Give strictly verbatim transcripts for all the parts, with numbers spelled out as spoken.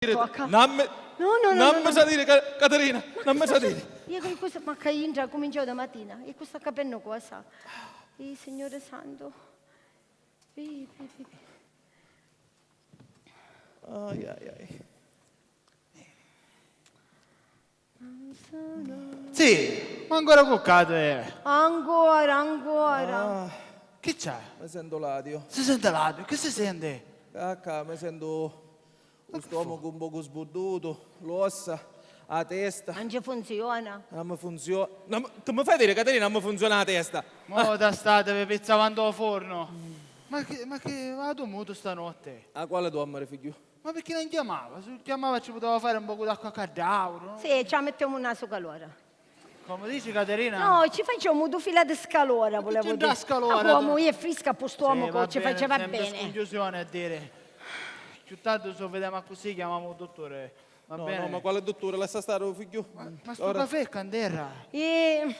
Tocca. Non mi, no, no, no, non no, mi no. Sa dire, Ca-, Caterina, non mi sa dire. Io che cosa, ma che intra, cominciò da mattina, e cosa capenno cosa? Eh, Signore Santo. Eh, eh, eh, eh. Ai, ai, ai. Sì, ma ancora cuccatu è? Ancora, ancora. Ah. Chi c'è? Mi sento ladio. Si sente ladio? Chi si sente? Cacca, mi sento u stomacu un pocu sbuddutu, l'ossa, a testa. Non ci funziona. Non mi funziona. Non mi, che mi fai dire, Caterina, non mi funziona la testa? Mo da state vi pizza avanti o forno. Ma che, ma che, ma tu mutu stanotte? A quale dormire, figliu? Ma perché non chiamava? Se chiamava ci poteva fare un poco d'acqua a cadavere, no? Sì, ci mettiamo un naso calore. Come dici, Caterina? No, ci facciamo due fila di scalora, volevo dire. Che c'entra scalora? Ah, come, io è fresca, a posto uomo, sì, va ci bene, faceva sempre bene. Sconfusione a dire. Più tardi se vediamo così, chiamiamo il dottore. Va bene. No, no, ma quale dottore? Lascia stare, figlio. Ma, ma sto caffè è candela. Eh,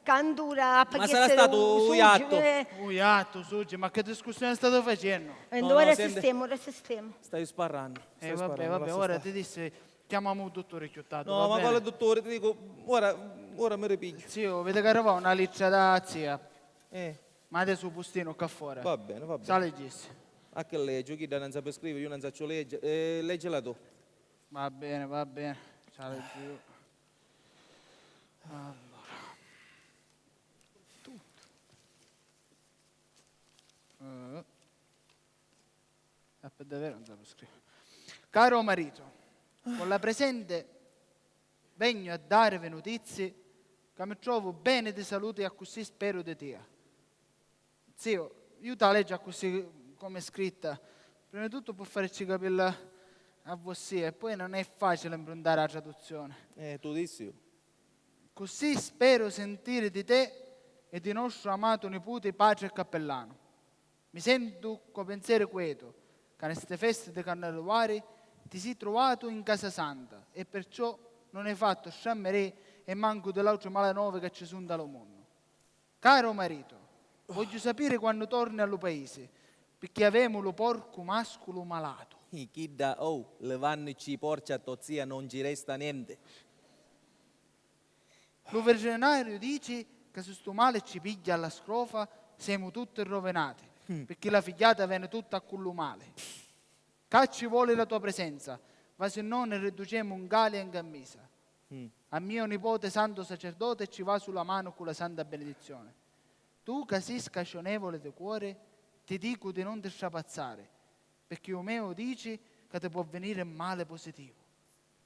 candura, ma sarà stato un iatto. Eh. Un iatto, Sugi, ma che discussione state facendo? Eh, no, ora no, sistemo, ora sistemo. Stai sparando. Eh, vabbè, vabbè, ora ti disse, chiamiamo un dottore chiuttato. No, ma quale dottore? Ti dico, ora, ora mi ripiglio. Zio, vedi che arriva una lettera da zia. Eh. Ma adesso postino qua fuori. Va bene, va bene. Sali, Gissi. A che leggio? Chi da non sape scrivere, io non saccio leggere. Eh, leggela tu. Va bene, va bene. Sali giù. Allora. Eh. E per davvero non sape scrivere. Caro marito, con la presente vegno a darvi notizie ca mi trovu beni di salute e accussì speru di tia. Zio, iu ta leggiu accussì come è scritta. Prima di tutto può farci capire a vossia e poi non è facile impruntare la traduzione. Eh, tu dissi. Così spero sentire di te e di nostro amato nipote patri e cappellano. Mi sentu co pensieri quietu ca nne ste feste di Carnaluari ti si truvatu in casa santa e perciò non hai fattu strammerì e mancu di l'autri malanovi ca ci su nta lu munnu. Caro marito, vogghiu sapiri quannu torni a lu paisi, picchì avemu lu porcu masculu malatu. Hi, chidda, oh, livannici i porci a to zia non ci resta nenti. Lu veterinariu dici ca si stu mali ci pigghia a la scrofa, semu tutti rovinati, picchì la figghiata veni tutta cu lu mali. Ca ci voli la tua presenza, vasinnò ni riducemu 'n cali e 'n cammisa. A mio nipote santu sacerdote ci vasu la manu cu la santa benedizione. Tu ca si scacionevoli di cuori, ti dicu di non ti strapazzari, picchì u meu dici ca ti può veniri mali positivu.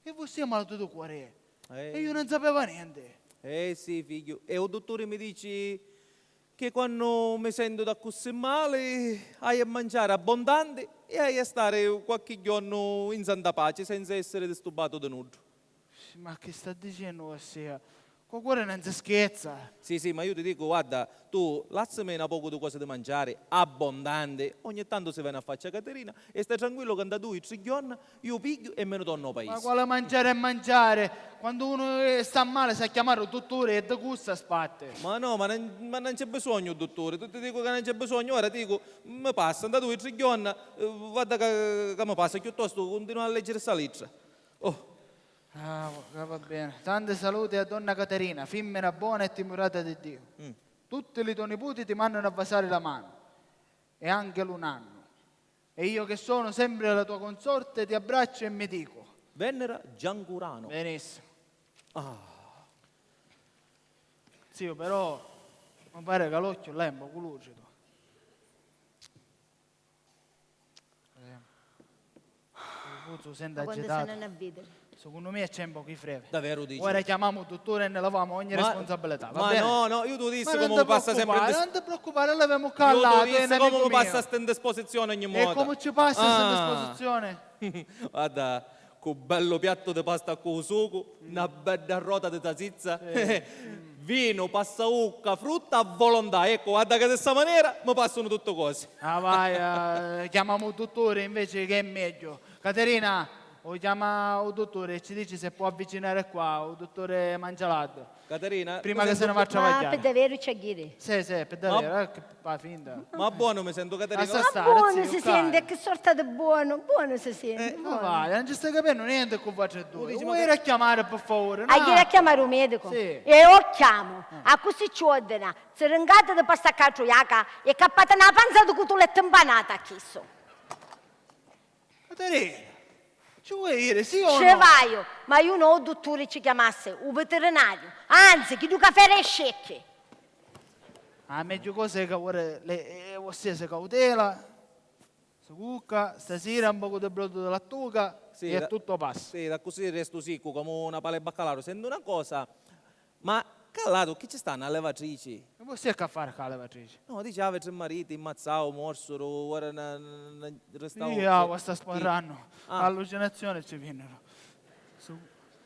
E vossia malatu di cuori è? Eh. E iu non sapeva nenti. Eh sì, figghiu. E u dutturi mi dici chi quannu mi sentu d'accussì mali, haiu a manciari abbondanti e haiu a stari qualchi jornu in santa paci senza essiri disturbatu di nuddu. Ma chi sta dicennu vossia? Cu cuori non si scherza. Sì, sì, ma iu ti dicu, guarda, tu lassami na pocu di cosi di manciari, abbondanti, ogni tantu si veni a facci a Caterina e stai tranquillu ca nta dui, tri jorna iu pigghiu e mi ni tornu ô paisi. Ma quali manciari e manciari? Quandu unu, eh, sta mali, s'ha chiamari u dutturi e di cussa spatti. Ma no, ma non, ma non c'è bisognu u dutturi, ti, ti dicu ca non c'è bisognu, ora ti dicu, mi passa, nta dui, tri jorna, eh, guarda ca, ca mi passa, chiuttostu cuntinua a leggiri sta littra. Oh. Ah, va, va bene. Tanta salute a donna Caterina, fimmina bona e timurata di Diu. Mm. Tutti li to niputi ti mannanu a vasari la manu, e anche lu nannu. E io che sono sempre la tua consorte, ti abbraccio e mi dico. Vennera Giancurano. Benissimo. Ah. Zio, però, mi pare ca l'occhiu là è un poco lucido. Eh. Lu puzzu si sente agitatu. Ma quantu si n'hannu a vidiri? Secunnu mia c'è un pocu di febri. Davveru dici? Ora chiamamu u dutturi e ne lavamu ogni responsabilità, va bene? Ma no, no, iu tu dissi comu mi passa sempre. Ma non ti preoccupare, non ti preoccupare, l'avemu ccà a latu, è un amico mio. Iu tu dissi comu mi passa sta indisposizione ogni vota. E comu ci passa sta indisposizione? Guarda, cu bellu piattu di pasta cu sucu, na bedda rota di tasizza, vinu, passaucca, frutta a volontà. Eccu, guarda ca di sta manera mi passanu tutti cosi. Ah, vai, eh, chiamamu u dutturi invece che è meggio. Caterina, U chiama u dutturi e ci dici se pò avvicinari qua, u dutturi Mangialaddu. Caterina, prima ca si nni va a travagghiari. Ma pi daveru c'è ghiri? Sì, sì, pi daveru, eh, che fa finta. Ma buonu mi sentu, Caterina. Lascia stari, zio, calma. Ma buonu si senti, che sorta di buonu, buonu si senti, buonu. Eh, ma vai, non ci stai capennu nienti cu vuatri dui. U dici, ma vuoi iri a chiamari, pi favuri? A ghiri a chiamari u medicu? Sì. E u chiamu, accussì ci ordina, ziringati di pasta catriaca e cappati na panza di cutuletti mpanati a chissu. Caterina, ci vuoi iri, sì o no? Ci vaiu, ma iu no u dutturi ci chiamassi, u viterinariu, anzi, chiddu ca fera i scecchi. A megghiu cosa è ca ora lei, eh, vossia si cautela, si cucca, stasira un pocu di brodu di lattuca e tutto passa. Sì, d'accussì restu siccu comu na pala di baccalaru. Senti una cosa, ma ccà latu chi ci sta, na levatrici? E vossia c'ha fari ccà a levatrici? No, dici, avi tri mariti, mmazzau, morsuru, ora na, na, na, restau. Ia, sta sparrannu. Ah. Allucinazioni ci vinniru. Su,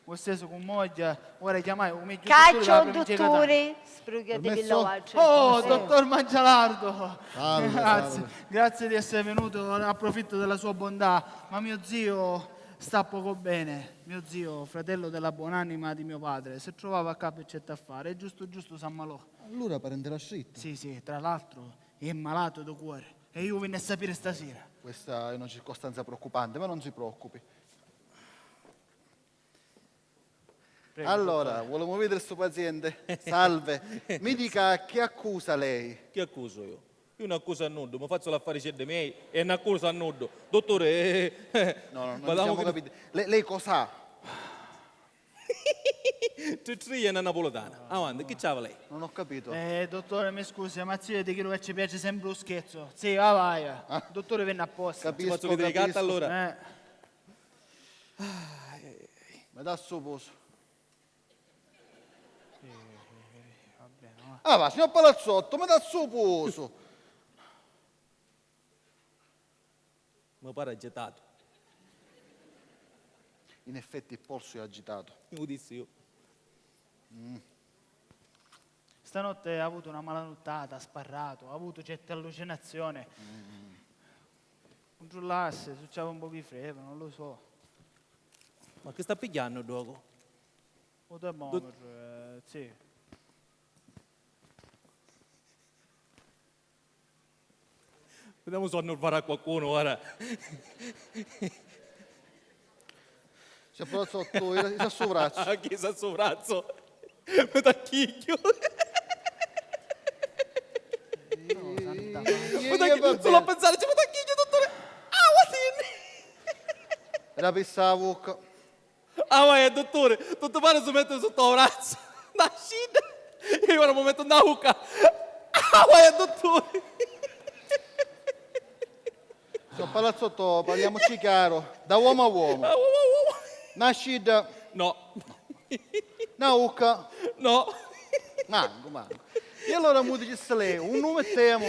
vossia si cummogghia, ora chiamai u megghiu dutturi. Caccia u dutturi, sprugghiati. Permesso? Oh, dottor Mangialardo. Salve, salve. Grazie, grazie di essere venuto, approfitto della sua bontà, ma mio zio sta poco bene. Mio zio, fratello della buonanima di mio padre, si trovava ccà pi certi affari e giustu giustu s'ammalò. Allura parenti ristrittu? Sì, sì, tra l'altro è malato di cuore e io vinni a sapere stasera. Questa è una circostanza preoccupante, ma non si preoccupi. Prego, dottore. Allora, vulemu vidiri stu paziente? Salve, mi dica chi accusa lei? Chi accusu iu? Iu nun accusu a nuddu, mi fazzu l'affariceddi miei e nun accusu a nuddu. Dutturi, eh, eh, no, no, non ci siamo capiti. Lei, lei cos'ha? Tri tri è na napulitana. Avanti, chi c'havi lei? Non ho capito. Eh, dottore, mi scusi, ma zio, ti chidu ca ci piaci sempri u scherzu. Sì, va, vai. Ah. Dutturi vinni apposta. Capisco, capisco. Ci fazzu vidiri i carti allura? Eh. Mi dà stu pusu. Ah, va, signor Palazzotto, mi dà stu pusu. Mi pari agitatu. In effetti il polso è agitato. U dissi iu. Mm. Stanotte ha avuto una malanuttata, ha sparrato, ha avuto certe allucinazioni. Mm. Cuntrullassi, si c'havi un pocu di freddu, non lo so. Ma chi sta pigghiannu ddocu? U termometru, eh, sì. Vediamo se annurvarà qualcuno, ora. Signor Palazzotto, i, i sa stu vrazzu. Ah, chi sa stu vrazzu? Mi tacchigghiu. No, santa. Mi tacchigghiu. Solo a pensare, ci mi tacchigghiu, dottore. Ah, what in? Era pissà a vucca. Ah, vai, dutturi, tuttu pari si metti sutta u vrazzu. Na scida. E ora mi mettu na vucca. Ah, vai, dutturi. Signor Palazzotto, parliamoci chiaro, da uomo a uomo. Ah, uomo a uomo. Na scida. No. Na vucca. No. Mancu, mancu. E allora mu dicissi lei, unni u mettemu?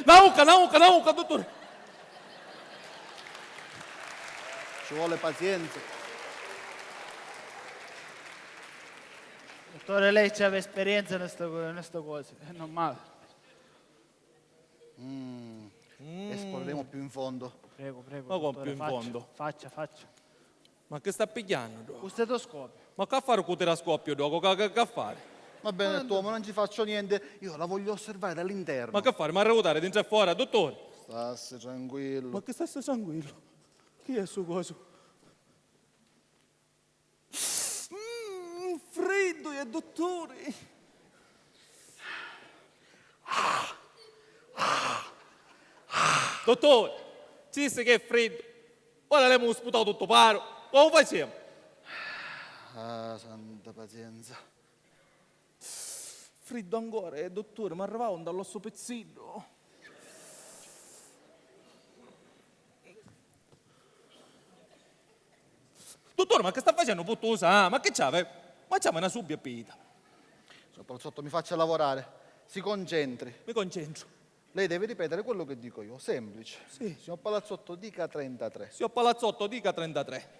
Na vucca, na vucca, na vucca, dutturi. Ci vuole pazienza. Dottore, lei c'aveva esperienza in sta co-, in sta cosa, è normale. Mm. Mm. Esploreremo più in fondo. Prego, prego, dottore, faccia, faccia, faccia. Ma come più in fondo? Ma chi sta pigghiannu, ddocu? U stetoscopiu. Ma chi a fari cu u tirascopiu, ddocu? Chi, chi, chi a fari? Va bene, uomo, non ci faccio niente, io la voglio osservare dall'interno. Ma chi a fari? M'arrivu dari dintra e fora, dutturi? Stassi tranquillu. Ma chi stassi tranquillu? Chi è stu cosu? Mm, friddu è, dutturi! Dutturi, ci dissi chi è friddu. Ora l'emu sputau tuttu paru. Comu facemu? Ah, santa pazienza. Friddu ancora, eh, dutturi, m'arrivau nta l'ossu pizziddu. Dutturi, ma chi sta facennu, puttusa? Ah, ma chi c'havi? Ma c'havi na subbia pita. Signor Palazzotto, mi faccia lavorare. Si concentri. Mi concentru. Lei deve ripetere quello che dico io, semplice. Sì. Signor Palazzotto, dica trentatré. Signor Palazzotto, dica trentatré.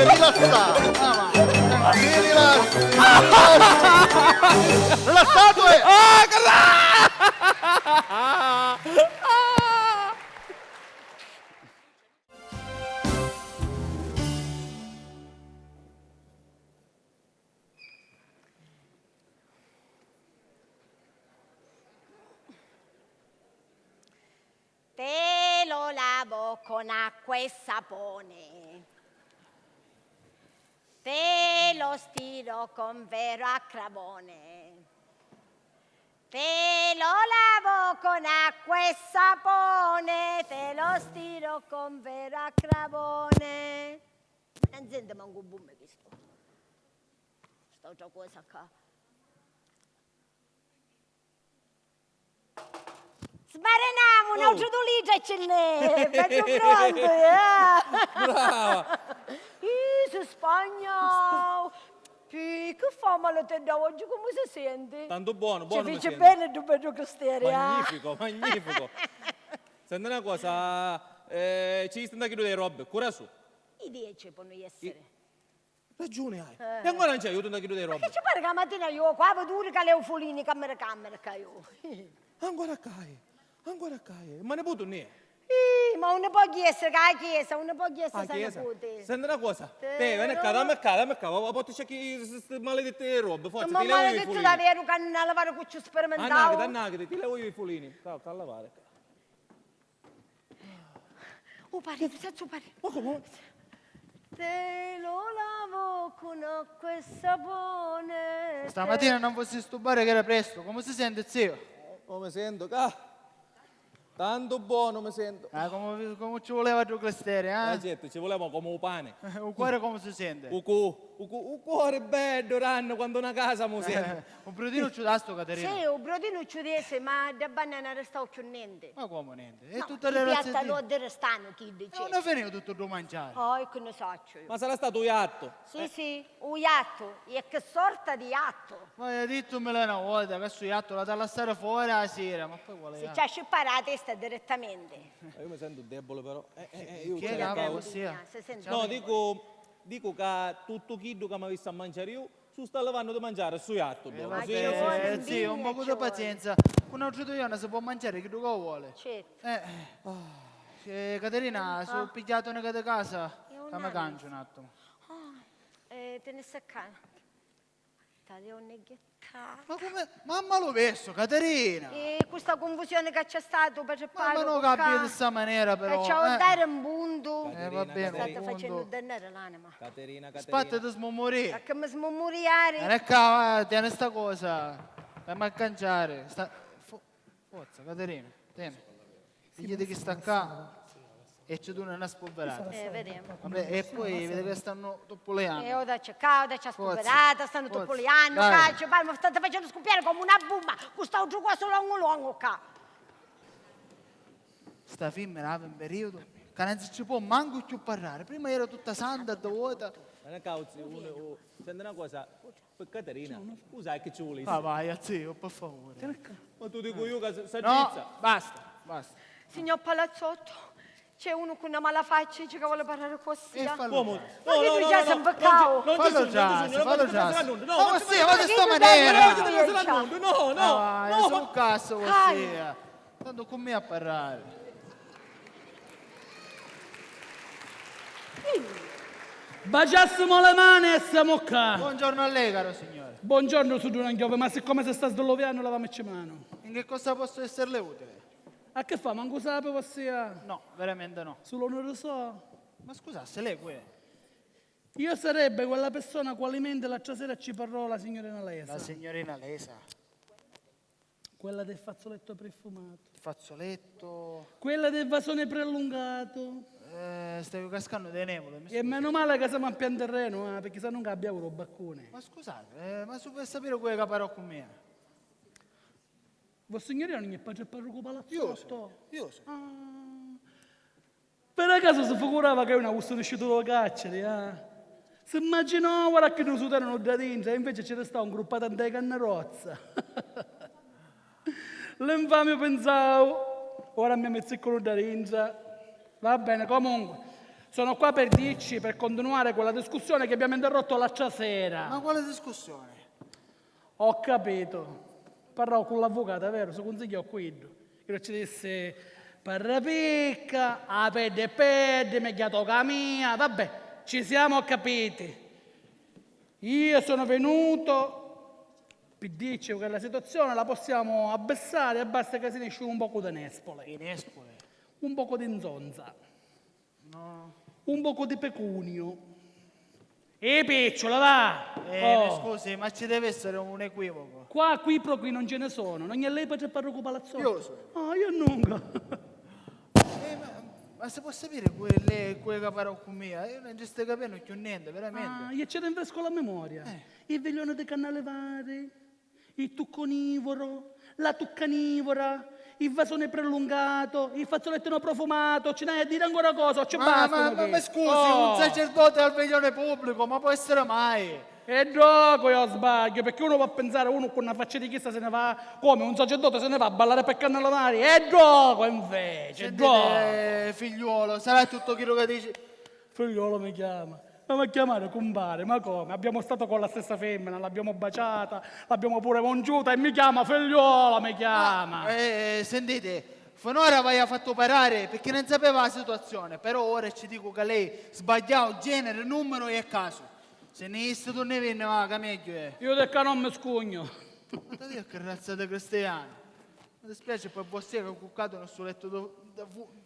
Rilassa! Si rilassa! Rilassatu è! Te lo lavo con acqua e sapone. Te lo stiro con vero a cravone. Te lo lavo con acqua e sapone, te lo stiro con vero a cravone. Ma non sente manco bumme chisto. St'autra cosa ccà. Smarenamu, un Oh. Autru dui litri e ci n'è, bellu prontu, eh! Brava! Ih, si spagna! Pi, chi fa male te da oggi, come si senti? Tanto buono, buono Ci mi fici sento. Bene, du bellu cristiani, ah! Magnifico, magnifico! Senti una cosa, eh, ci stai anche tu dei robe, cura su. I dieci ponu essere. Ragiuni hai. Eh. E ancora non c'è aiuto da chiudere Ma roba. Che ci pare che la mattina io qua vedo che le ufolini camera camera che io. Ancora cai, ancora cai. Ma ne putu nì? Ih, ma non può essere che la chiesa, non può essere Ah, se ne chiesa. Puti. Senti una cosa. Te, vieni qua, dammi qua, dammi qua. Ma portaci chi sti maledetti robe, forza, Ma ti levo i maledetto fulini. Davvero che non la vado con ci sperimentavo. Annagati, annagati, ti levo i fulini. Qua, qua a lavare. U pari, senza u pari. Ma come? Te lo lavo con acqua e sapone. Stamattina non fossi stu bar che era presto. Come si sente, zio? Come sento? Ca... Tanto buono mi sento. Ah, come, come ci voleva due clestere, eh? Eh, certo, ci voleva come un pane. U cuore come si sente? U cu, u cu, u cuore bello, ranno quanto una casa mi sento. Un brutino ci dà sto, Caterina? Sì, un brutino ci desse, ma da bannana restavo più niente. Ma come niente? E no, tutte le razze piatta di... L'odore stanno, chi dice? Non è finito tutto il mangiare. Oh, io che ne saccio io. Ma sarà stato un iatto? Sì, eh. Sì, un iatto. E che sorta di iatto? Ma hai detto mille una volta che sto iatto l'ha da lasciare fuori la sera, ma poi quale iatto? Si ci ha scippare la testa direttamente. Eh, io mi sento debole però. Eh, eh, eh, io Chi è che la causa? Sì, sì. No, dico, dico che tutto chiddu che mi avessi a mangiare io, Su sta levannu di mangiari, su iattu, eh, donna. Vabbè, sì, sì, sì, un poco di pazienza. Cu n'autru dui jorna si può mangiare chiddu ca vuole. Certo. Eh, eh. Eh, Caterina, su pigghiatu una di casa. Fammi cangiu un attimo. Ah, eh, te ne sta calma. Talione che ca. Ma come? Mamma lo verso, Caterina! E questa confusione che c'è stato per il Mamma no capire di sta maniera però. Che c'è un dare un punto. Eh, va bene, sta facendo dannare l'anima. Caterina, Caterina. Spattati smummurì. Ma che mi smummuriare? Non è che va, tieni sta cosa. Fammi accanciare. Sta... Fo... Forza, Caterina, tieni. Dici chi sta qua e ci duna una spolverata. Eh, vedemu. Vabbè, e poi vedi che stanno toppoleannu. E ora c'è qua, ora c'è spolverata, stanno toppoleannu, calcio, vai, ma state facendo scoppiare come una bomba con st'altro coso longo longo qua. Sta fimmina aveva un periodo che non si ci può manco più parlare. Prima era tutta santa, devota. Ma non cauzi, uno, senti una cosa, per Caterina, tu sai che ci vuole. Ah, vai, zio, per favore. Ma tu dico io che sa... No, basta, basta. Signor Palazzotto, c'è uno con una mala faccia e dice che vuole parlare con sia. Come? No, no, no, no, no, fallo trasi, fallo trasi. No, ma sì, ma di sta maniera. No, no, no. Su cazzo, così. Tanto con me a parlare. Baciassimo le mani e siamo qua. Buongiorno a lei, caro signore. Buongiorno, su Don Anchiove, ma siccome si sta sdolloviannu, lavamoci mano. In che cosa posso esserle utile? A che fa? Manco sape vossia? No, veramente no. Solo onore so. Ma scusasse, lei chi è? Io sarebbe quella persona qualimente l'altra sera ci parlò la signorina Lesa. La signorina Lesa? Quella del fazzoletto profumato. Il fazzoletto? Quella del vasone prolungato. Eh, stavo cascando dei nevole, mi scusi. E meno male che siamo a pian terreno, eh, perché se no non abbiamo un baccone. Ma scusate, eh, ma si vuole sapere quello che parlo con me? Vossignoria non è padre parroco Palazzotto? Io so, io so. Ah. Per caso si figurava che è una vusta nisciuta dal carcere, eh? Si immaginò ora che non si tengono da dentro e invece ci restava un gruppo tanto di cannerozza. L'infamio pensavo, ora mi mizziccano da dentro. Va bene, comunque, Sono qua per dirci, per continuare quella discussione che abbiamo interrotto l'altra sera. Ma quale discussione? Ho capito. Parrau cu l'avvucata, veru? Si cunsigghiau cu iddu. Iddu ci dissi: "Parra picca, a peddi è peddi, megghiu a toca mia." Vabbè, ci siamo capiti. Io sono venuto pi dicci che la situazione la possiamo abbassare e basta che si ne esce un poco di nespole. Di nespole? Un poco di nzonza. No. Un poco di pecunio. E picciola, va! Eh, oh, mi scusi, ma ci deve essere un equivoco. Qua equivochi non ce ne sono, non è lei padre parroco Palazzotto? Io lo so. Ah, io nunca. Eh, ma, ma si può sapere cu è lei, cu è ca parrau cu mia? Io non ci sto capendo più niente, veramente. Ah, io ci rinfresco la memoria. Eh. Il veglione di Cannale Vari. Il tucconivoro, la tuccanivora, il vasone prolungato, il fazzolettino profumato, ci n'hai a dire ancora cosa, o ci bastano? Ma, ma, ma, ma scusi, oh, un sacerdote al veglione pubblico, ma può essere mai? E ddocu io sbaglio, perché uno può pensare, uno con una faccia di chiesa se ne va, come un sacerdote se ne va a ballare per Cannale Vari? E ddocu invece, sentite, ddocu. Eh, figliuolo, sarà tutto quello che dici. Figliuolo mi chiama. Ma mi chiamare compare, ma come? Abbiamo stato con la stessa femmina, l'abbiamo baciata, l'abbiamo pure mongiuta e mi chiama figliuolo, mi chiama. Ah, eh, sentite, finora v'aia fattu parrari perché non sapeva la situazione, però ora ci dico che lei sbagliau genere, numero e casu. Se ne jissi tu ne vinni, va, ca megghiu è. Io de ccà non mi scugnu. Ma ti dico che razza di cristiano. Mi dispiace per vossia che ho cuccatu nel suo letto da, da fu-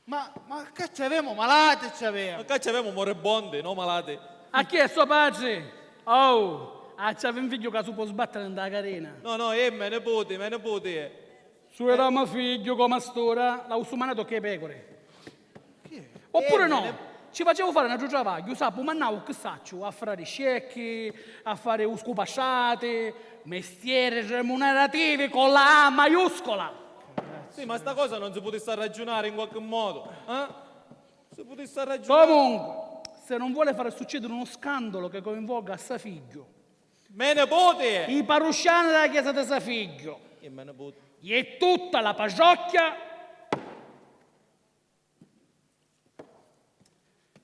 Ma, ma ccà ci avemu malati, ci avemu. Ma ccà ci avemu moribondi, no malati. A chi è so patri? Oh, a ci avi un figghiu ca su può sbattere nta la carina. No, no, è me niputi, me niputi è. Su era me figghiu, come a st'ora, l'hau sumanatu che pecori. Chi è? Oppure no, ci facevu fare un altru travagghiu, sapu, mannau, chi sacciu, a frari scecchi, a fare u scupasciati, mestieri remunerativi con la A maiuscola. Sì, ma sta cosa non si putisse arraggiunare in qualche modo, eh? Si putisse arraggiunare. Comunque, se non vuole fare succedere uno scandalo che coinvolga a sa figghiu, me niputi! I parusciani della chiesa di sa figghiu, e me niputi, e tutta la parrocchia,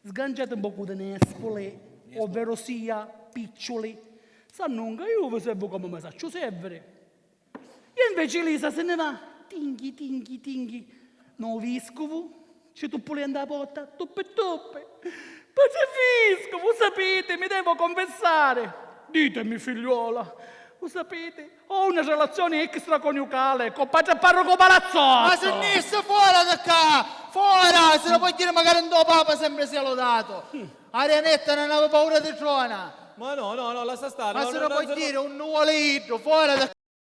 sganciati un pocu di nespoli, ovvero sia picciuli. Sannunca, io vi servu come mi sacciu serviri. E invece Lisa se ne va, tinghi, tinghi, tinghi. No, u viscovu ci tuppulìa nta la porta, tuppi, tuppi. Patri viscovu, sapiti, mi devo confessare. Ditemi, figliuola, u sapiti, ho una relazione extraconiugale con patri parroco Palazzotto. Ma si nni jissi fora di ccà, fora, si la può dire magari ndo Papa sempre sia lodato. Aria netta, non havi paura di trona. Ma no, no, no, lassa stare. Ma no, se no, non può dire, un nuvolo iddu, fora da